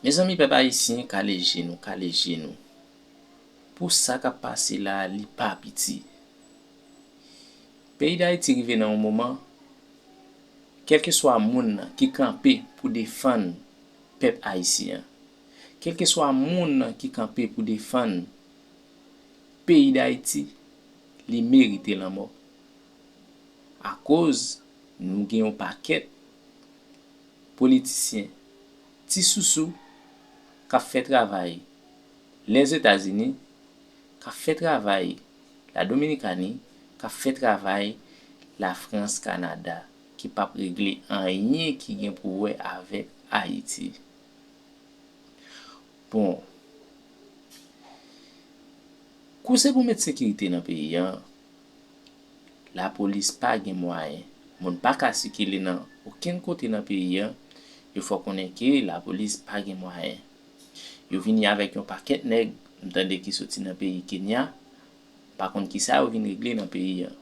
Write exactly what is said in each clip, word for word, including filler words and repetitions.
Mezanmi, pèp ayisyen, kale je nou, kale je nou. Pou sa k ap pase la, li pa piti. Peyi Dayiti rive nan yon moman, kèlkeswa moun nan ki kanpe pou defann pèp ayisyen an, kèlkeswa moun nan ki kanpe pou defann peyi Dayiti, li merite lanmò. Akoz nou gen yon pakèt politisyen ti sousou k ap fè travay Lèzetazini, k ap fè travay Ladominikani, k ap fè travay Lafrans, Kanada, ki p ap regle anyen ki gen pou wè avèk Ayiti. Bon, kou se pou met sekirite nan peyi an, lapolis pa gen mwayen. Moun pa ka sikile nan okenn kote nan peyi an. Yo fè w konnen ke lapolis pa gen mwayen. Yo vini avèk yon pakèt nèg, m tande, ki soti nan peyi Kenya. M pa konn kisa yo vin regle nan peyi an.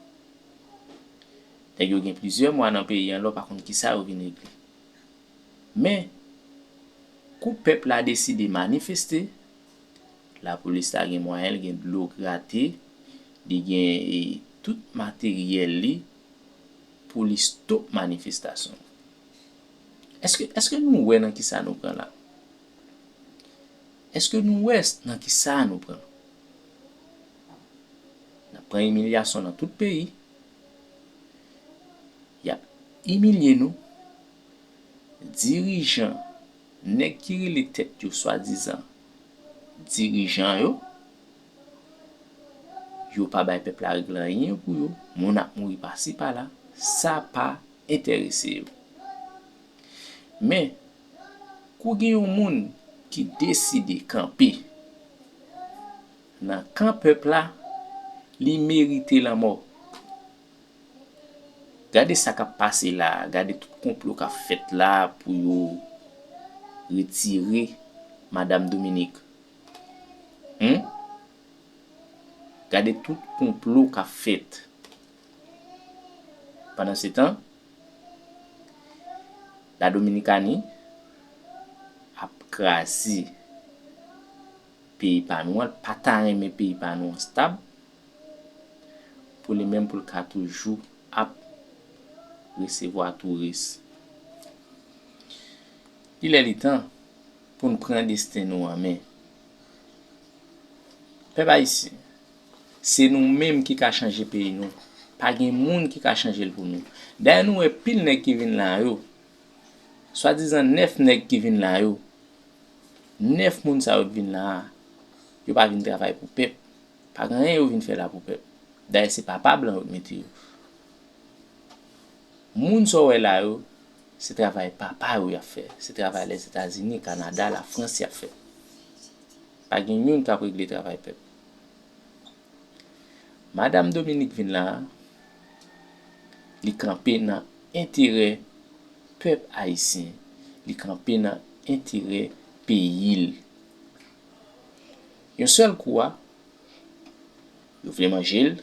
Nèg yo gen plizyè mwa nan peyi an, lè w pa konn kisa yo vin regle. Men, kou pèp la deside manifeste, lapolis la gen mwayen, l gen dlo grate, li gen, e, tout materyèl li pou li stop manifestasyon. Èske, èske nou wè nan kisa nou pran la? Èske nou wè nan kisa nou pran? N ap pran imilyasyon nan tout peyi. Y ap imilye nou. Dirijan, nèg ki rele tèt yo swadizan dirijan yo, yo pa bay pèp la regle anyen pou yo. Moun ap mouri pasi pala. Sa pa enterese yo. Men, kou gen yon moun ki deside kanpe nan kan pèp la, li merite lanmò. Gade sa k ap pase la a, gade tout konplo k ap fèt la a pou yo retire Madam Dominique. Humm? Gade tout konplo k ap fèt. Pandansetan, Ladominikani ap kraze peyi pa nou an, l pa ta renmen peyi pa nou an stab, pou li menm pou l ka toujou ap resevwa touris. Li lè li tan pou n pran desten nou an men. Pèp ayisyen, se nou menm ki ka chanje peyi nou. Pa gen moun ki ka chanje l pou nou. Dayè, nou wè pil nèg ki vin la yo, swadizan nèf nèg ki vin la yo, nèf moun sa yo k vin la a, yo pa vin travay pou pèp. Pa gen anyen yo vin fè la pou pèp. Dayè, se papa blan yo k mete yo. Moun sa w wè la yo, se travay papa yo y ap fè. Se travay Lèzetazini, Kanada, Lafrans y ap fè. Pa gen youn k ap regle travay pèp. Madam Dominique vin la a, li kanpe nan enterè pèp ayisyen, li kanpe nan enterè peyi l. Yon sèl kou a, yo vle manje l,